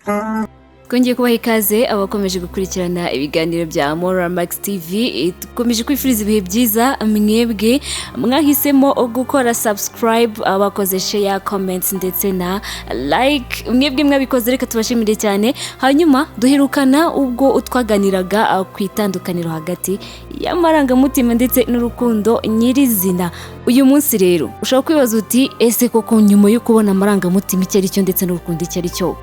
Twongeye kubaha ikaze abakomeje gukurikirana ibiganiro bya Mora Max TV. Dukomeje kwifuriza ibihe byiza mwebwe mwahisemo gukora subscribe, abakoze share, comments ndetse na like. Mwebwe mwabikoze, reka tubashimire cyane. Hanyuma duherukana ubwo twaganiraga ku itandukaniro hagati y'amarangamutima ndetse n'urukundo nyirizina. Uyu munsi rero ushobora kwibaza uti: "Ese koko nyuma yo kubona amarangamutima icyo ari cyo ndetse n'urukundo icyo ari cyo,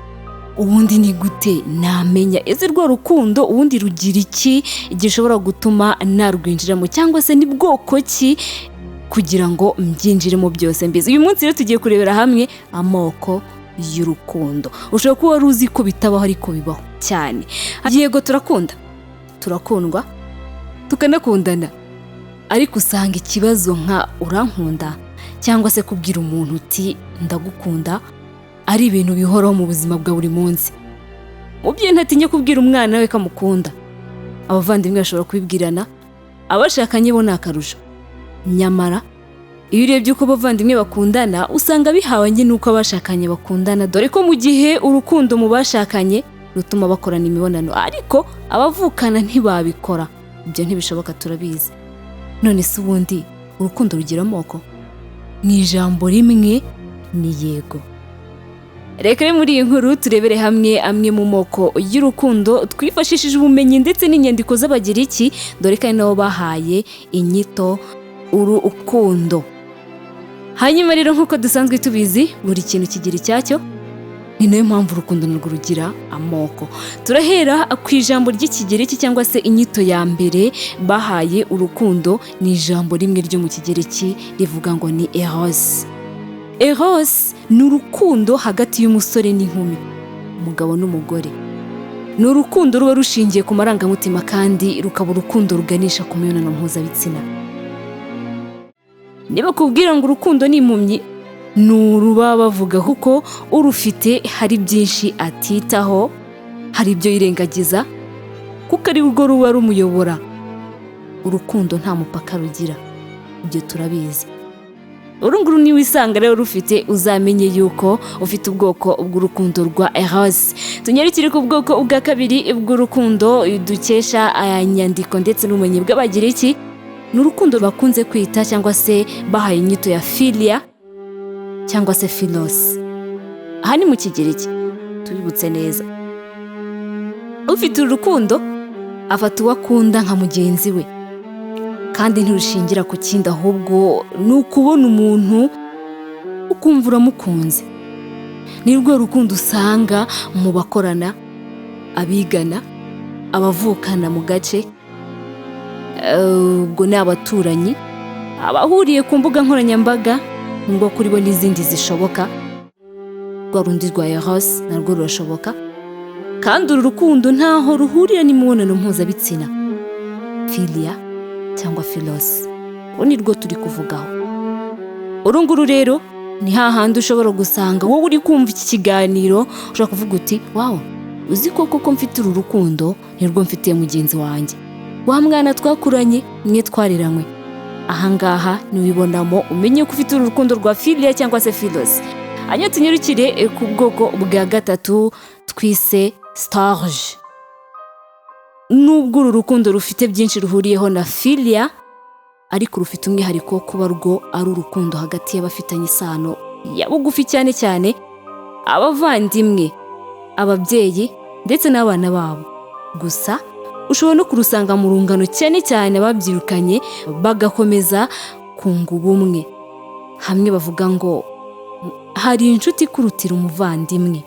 ubundi ni gute namenya ese rwa rukundo ubundi rugira iki gishobora gutuma narwinjiramo, cyangwa se ni bwoko ki kugira ngo mbyinjiremo byose mbizi?" Uyu munsi rero tugiye kurebera hamwe amoko y'urukundo. Ushobora kuba wari uzi ko bitabaho, ariko bibaho cyane. Yego, turakunda, turakundwa, tukanakundana, ariko usanga ikibazo nka "Urankunda?" cyangwa se kubwira umuntu uti "Ndagukunda" ari ibintu bihoraho mu buzima bwa buri munsi. Umubyeyi ntatinya kubwira umwana we ko amukunda, abavandimwe bashobora kubibwirana, abashakanye bo ni akarusho. Nyamara iyo urebye uko abavandimwe bakundana, usanga bihabanye n'uko abashakanye bakundana, dore ko mu gihe urukundo mu bashakanye rutuma bakorana imibonano, ariko abavukana ntibabikora. Ibyo ntibishoboka, turabizi. None se ubundi urukundo rugira amoko? Mu ijambo rimwe ni yego. Reka rero muri iyi nkuru turebere hamwe amwe mu moko y'urukundo, twifashishije ubumenyi ndetse n'inyandiko z'Abagiriki, dore ko ari nabo bahaye inyito urukundo. Hanyuma rero, nk'uko dusanzwe tubizi, buri kintu kigira icyacyo, ni nayo mpamvu urukundo narwo rugira amoko. Turahera ku ijambo ry'Ikigereki cyangwa se inyito ya mbere bahaye urukundo. Ni ijambo rimwe ryo mu Kigereki rivuga ngo ni eros. Eros ni urukundo hagati y'umusore n'inkumi, umugabo n'umugore. Ni urukundo ruba rushingiye ku marangamutima kandi rukaba urukundo ruganisha ku mibonano mpuzabitsina. Niba kubwira ngo urukundo ni impumyi, ni uruba bavuga, kuko urufite hari byinshi atitaho, hari ibyo yirengagiza, kuko ari rwo ruba rumuyobora. Urukundo nta mupaka rugira, ibyo turabizi. Uru nguru niwisanga rero rufite, uzamenye yuko ufite ubwoko bw'urukundo rwa eros. Tunyarukire ku bwoko bwa kabiri bw'urukundo dukesha aya nyandiko ndetse n'ubumenyi bw'Abagiriki. Ni urukundo bakunze kwita cyangwa se bahaye inyito ya filia cyangwa se philos. Aha ni mu Kigereki, tubibutse neza. Ufite uru rukundo afata uwo akunda nka mugenzi we, kandi ntirushingira ku kindi, ahubwo ni ukubona umuntu ukumva uramukunze. Ni rwo rukundo usanga mu bakorana, abigana, abavukana mu gace, ubwo ni abaturanyi, abahuriye ku mbuga nkoranyambaga, ngo kuri bo n'izindi zishoboka. Rwa rundi rwa eros narwo rurashoboka, kandi uru rukundo ntaho ruhurira n'imibonano mpuzabitsina. Filia cyangwa philos, uru ni rwo turi kuvugaho. Uru nguru rero ni hahandi ushobora gusanga wowe uri kumva iki kiganiro ushobora kuvuga uti: "Wow, uzi koko ko mfite uru rukundo? Nirwo mfitiye mugenzi wanjye, wa mwana twakuranye, mwe twareranywe." Ahangaha niwibonamo, umenye ko ufite uru rukundo rwa filia cyangwa se philos. Hanyuma tunyarukire ku bwoko bwa gatatu twise storge. Nubwo uru rukundo rufite byinshi ruhuriyeho na filia, ariko rufite umwihariko wo kuba rwo ari urukundo hagati y'abafitanye isano ya bugufi, cyane cyane abavandimwe, ababyeyi ndetse n'abana babo. Gusa ushobora no kurusanga mu rungano, cyane cyane ababyirukanye bagakomeza kunga ubumwe. Hamwe bavuga ngo hari inshuti ikurutira umuvandimwe,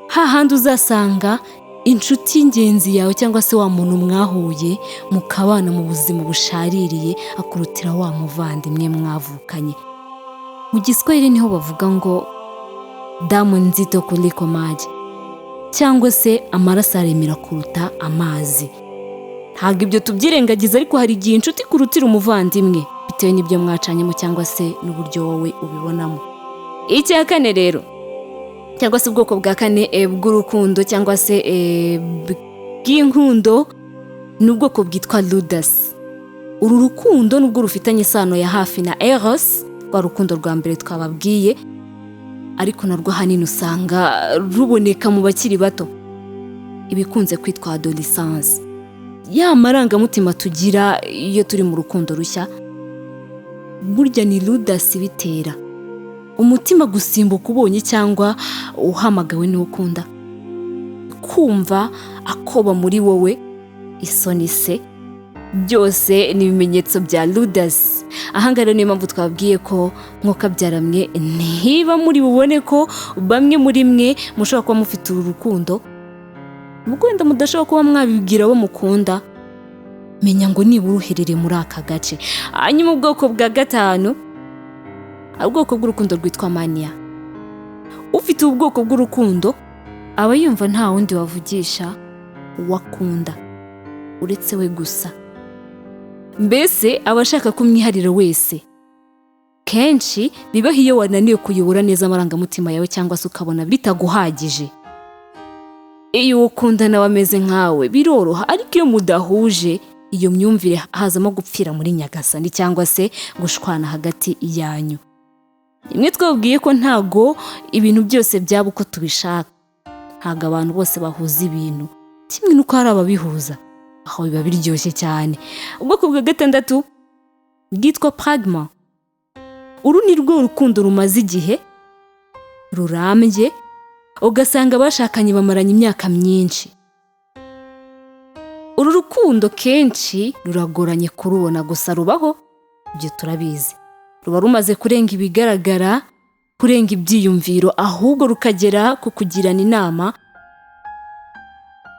hahandi uzasanga inshuti y'ingenzi yawe cyangwa se wa muntu mwahuye mukabana mu buzima bushaririye akurutira wa muvandimwe mwavukanye. Mu Giswahili niho bavuga ngo "damu nzito kuliko maji", cyangwa se amaraso aremera kuruta amazi. Ntabwo ibyo tubyirengagiza, ariko hari igihe inshuti ikurutira umuvandimwe bitewe n'ibyo mwacanyemo cyangwa se n'uburyo wowe ubibonamo. Icya kane rero, cyangwa se ubwoko bwa kane bw'urukundo cyangwa se bw'inkundo, ni ubwoko bwitwa ludus. Uru rukundo, nubwo rufitanye isano ya hafi na eros, rwa rukundo rwa mbere twababwiye, Ariko narwo ahanini usanga ruboneka mu bakiri bato, ibikunze kwitwa adolescence. Ya marangamutima tugira iyo turi mu rukundo rushya, burya ni ludus bitera umutima gusimbuka ubonye cyangwa uhamagawe n'ukunda, kumva akoba muri wowe, isoni se, byose ni ibimenyetso bya ludus. Ahangaha rero niyo mpamvu twabwiye ko mwe niba muri bubone ko bamwe muri mwe mushobora kuba mufite uru rukundo, wenda mudashobora kuba mwabibwira abo mukunda, menya ngo nibura uherereye muri aka gace. Hanyuma ubwoko bwa gatanu, ubwoko bw'urukundo rwitwa mania. Ufite ubu bwoko bw'urukundo aba yumva nta wundi wavugisha uwakunda uretse we gusa, mbese aba ashaka kumwiharira wese. Kenshi bibaho iyo wananiwe kuyobora neza amarangamutima yawe cyangwa se ukabona bitaguhagije. Iyo uwo ukunda nawe ameze nkawe biroroha, ariko iyo mudahuje iyo myumvire hazamo gupfira muri nyagasani cyangwa se gushwana hagati yanyu. Rimwe twabwiye ko ntago ibintu byose byaba uko tubishaka, ntago abantu bose bahuza ibintu kimwe n'uko hari ababihuza, aho biba biryoshye cyane. Ubwoko bwa gatandatu bwitwa pragma. Uru ni rwo rukundo rumaze igihe rurambye, ugasanga abashakanye bamaranye imyaka myinshi. Uru rukundo kenshi ruragoranye kurubona, gusa rubaho, ibyo turabizi. Ruba rumaze kurenga ibigaragara, kurenga ibyiyumviro, ahubwo rukagera ku kugirana inama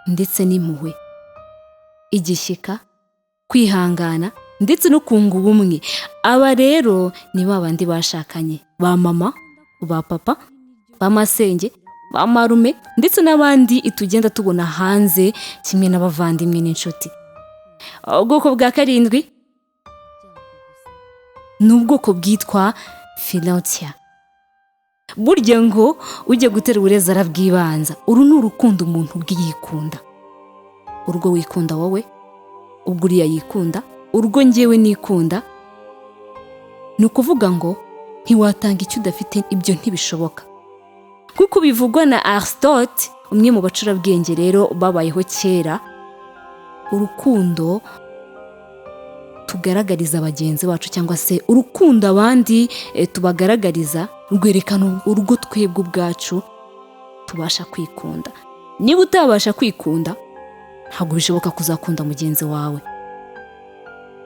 ndetse n'impuhwe, igishyika, kwihangana ndetse no kunga ubumwe. Aba rero ni ba bandi bashakanye, ba mama, ba papa, ba masenge, ba marume ndetse n'abandi tugenda tubona hanze, kimwe n'abavandimwe n'inshuti. Ubwoko bwa karindwi ni ubwoko bwitwa philautia. Burya ngo ujya gutera uburezi arabwibanza. Uru ni urukundo umuntu ubwe yikunda, urwo wikunda wowe, ubwo uriya yikunda, urwo ngewe nikunda. Ni ukuvuga ngo ntiwatanga icyo udafite, ibyo ntibishoboka. Kuko bivugwa na Aristote, umwe mu bacurabwenge rero babayeho kera, urukundo tugaragariza bagenzi bacu cyangwa se urukundo abandi tubagaragariza rwerekana urwo twebwe ubwacu tubasha kwikunda. Niba utabasha kwikunda, ntabwo bishoboka kuzakunda mugenzi wawe,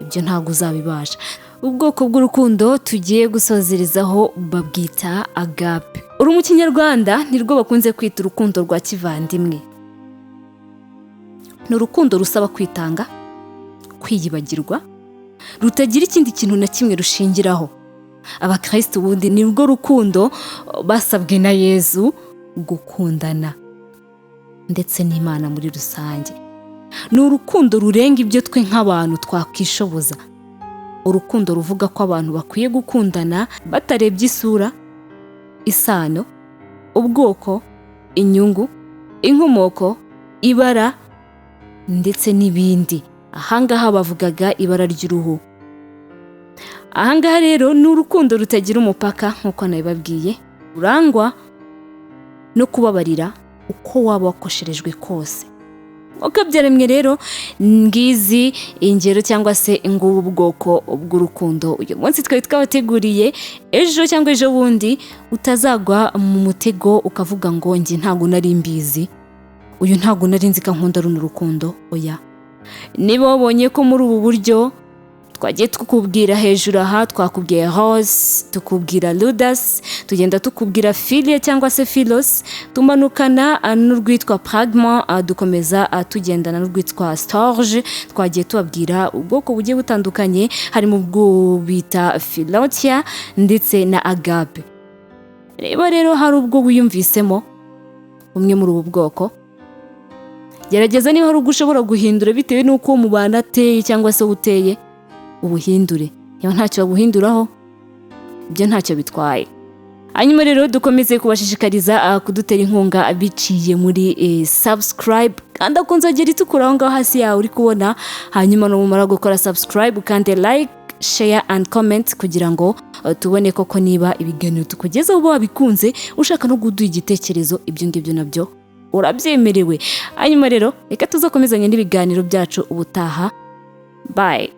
ibyo ntabwo uzabibasha. Ubwoko bw'urukundo tugiye gusozerezaho babwita agape. Uru mu Kinyarwanda nirwo bakunze kwita urukundo rwa kivandimwe. Ni urukundo rusaba kwitanga, kwiyibagirwa, rutagira ikindi kintu na kimwe rushingiraho. Abakristo ubundi ni rwo rukundo basabwe na Yezu gukundana ndetse n'Imana muri rusange. Ni urukundo rurenga ibyo twe nk'abantu twakwishoboza. Urukundo ruvuga ko abantu bakwiye gukundana batarebye isura, isano, ubwoko, inyungu, inkomoko, ibara ndetse n'ibindi. Ahangaha bavugaga ibara ry'uruhu. Ahangaha rero ni urukundo rutagira umupaka nk'uko nabibabwiye, rurangwa no kubabarira uko waba wakosherejwe kose. Uko byaremwe rero, ngizi ingero cyangwa se ngubu bwoko bw'urukundo uyu munsi twari twabateguriye. Ejo cyangwa ejo bundi utazagwa mu mutego ukavuga ngo njye ntabwo nari mbizi, uyu ntabwo nari nzi ko nkunda runo rukundo. Oya, niba wabonye ko muri ubu buryo twagiye tukubwira hejuru aha, twakubwiye eros, tukubwira ludus, tugenda tukubwira philia cyangwa se philos, tumanukana n'urwitwa pragma, dukomeza tugendana n'urwitwa storge. Twagiye tubabwira ubwoko bugiye butandukanye, harimo ubwo bita philautia ndetse na agape. Reba rero hari ubwo wiyumvisemo umwe muri ubu bwoko, gerageza niba hari ubwo ushobora guhindura bitewe n'uko mubana ateye cyangwa se uteye, ubuhindure. Niba ntacyo babuhinduraho, ibyo ntacyo bitwaye. Hanyuma rero dukomeze kubashishikariza kudutera inkunga biciye muri subscribe, kandi akunze agera itukura aho ngaho hasi yawe uri kubona. Hanyuma numara gukora subscribe kandi like share and comment kugira ngo tubone koko niba ibiganiro tukugezaho uba wabikunze. Ushaka no kuduha igitekerezo, ibyo ngibyo nabyo urabyemerewe. Hanyuma rero reka tuzakomezanye n'ibiganiro byacu ubutaha. Bye.